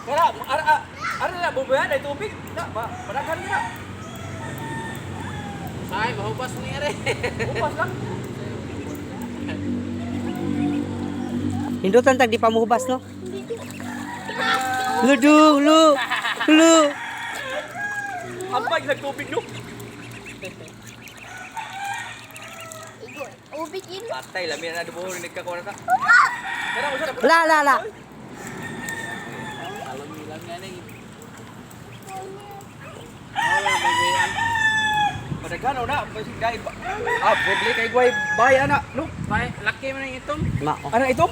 Kara, ara ara na bubuyan ay tubig. Na, ba, padaghan na. Say, mahubas ni are. Upas lang. Hindutan tag di pa mohubas, no? Ludu, lu, lu. Ampay nagtubig no. Ubig in. Patay lami na dubuhon ni nagkakuha na ta. Kara usa na. La, la, la. Alam nilang nga ni. Wala bagay. Padaghan na, basig dai. Ah, pwede kay gway bayan na, no? Bay, laki man ang itong. Mao. Ana itom?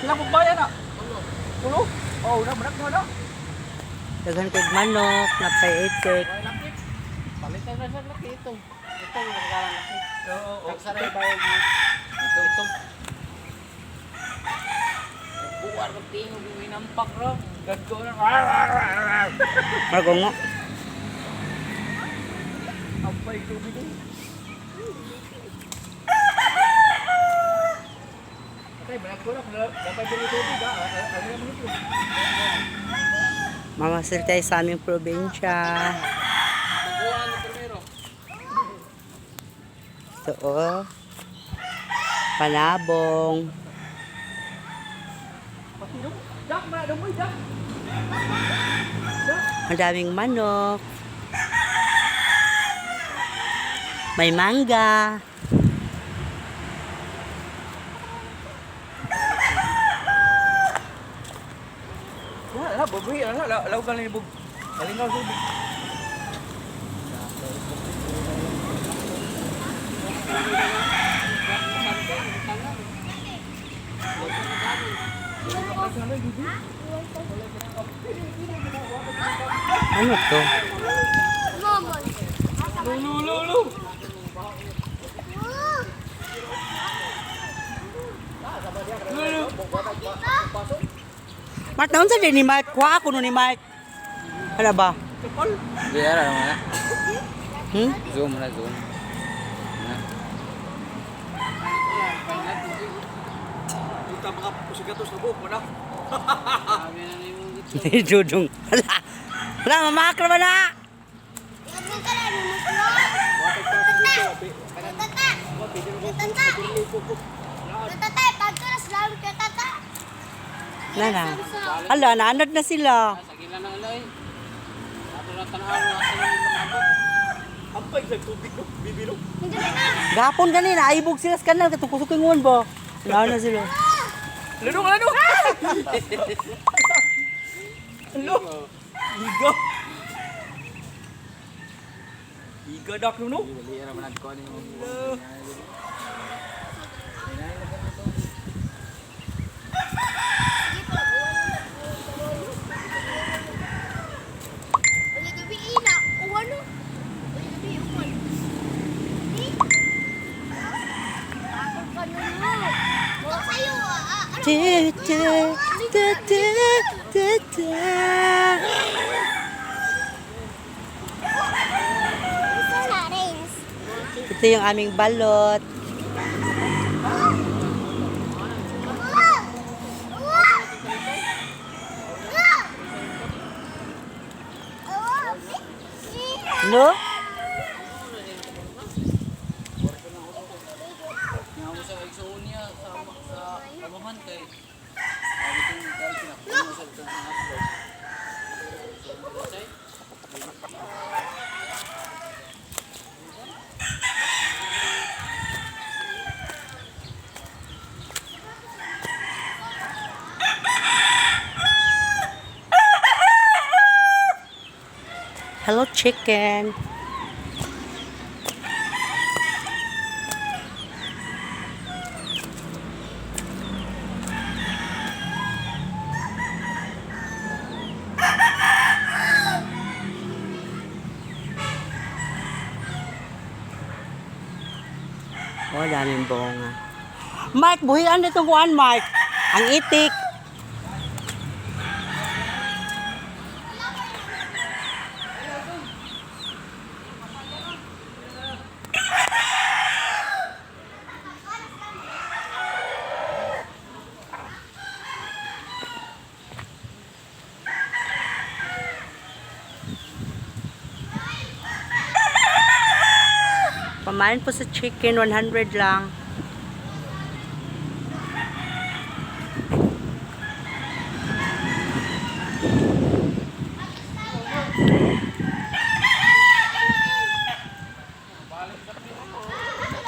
Sila ko bayan na. Tulo. Oh, na manak na na. Daghan kog manok, napay itik. Bay, laki. Palitan na siya laki itong. Itong magkakalang laki. Oo, oo. Kag saray bayag mo. Ito, itong. Buwar kag tingog yung inampak ro. Gadgo na. Margongo. Ampay tubig eh. Patay, manak ko na. Dapat dili tubig ah. Ano naman ito? Mamasil tayo sa aming probinsya. Buwan ni primero. Ito, oh. Panabong. Pasilong. Jack, mana dong, Jack. Ang daming manok. May mangga. Wala, la, bubuhi, la, la, law ka lang bug. Malingaw tubig. Ano to? Mama. Lu, lu, lu. Mark, naon sa din ni Mark? Kuha ako no ni Mark. Ano ba? Kapal. Di ara na. Hmm? Zoom na zoom. Na. Puta mga pusigatos na buhok mo na. Ni Dudong. Hala. Hala, mamakra ba na? Tata. Tata. Tata, pagkaras lang ka tata. Na na. Hala, naanad na sila. Sa gila ng uloy. Ato na tanaw asa na yung mga abot. Ampay sa tubig no, bibilo. Hindi na. Gapon gani, naibog sila sa kanal. Katong kusog ingon ba? Naana sila. Lanong, lanong. Ano? Iga. Iga dak no. Dili ra man nagkuan ni mo. Uli gabi ina, uwan no. Uli gabi uwan. Ni? Ako ka nun mo. Mo sa'yo ah. Ano? Tu, tu, tu, tu, tu, tu. Ito yung aming balot. No? Nga mo sa igsuon niya sa sa amahan kay Sabi kong kay pinakuha sa itong mga upload. Hello, chicken. Oh, daming bunga. Mark, buhian na itong kuan, Mark. Ang itik. Kumain po sa chicken, 100 lang.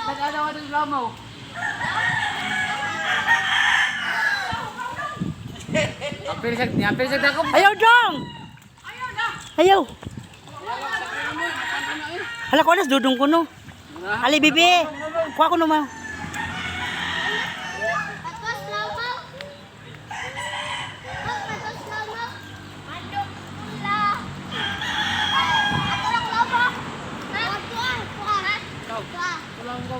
Nag-ano ka ng lamaw? Apil sa apil sa dako. Ayaw, dong! Ayaw! Hala ko alas, dudong ko no. Ali, bibi! Kuha ko naman. Atos lamaw. Atos lamaw. Andok pula. Ato lang lamaw. Ha? Kuha, kuha. Kuha. Kulang ko.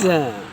Yeah.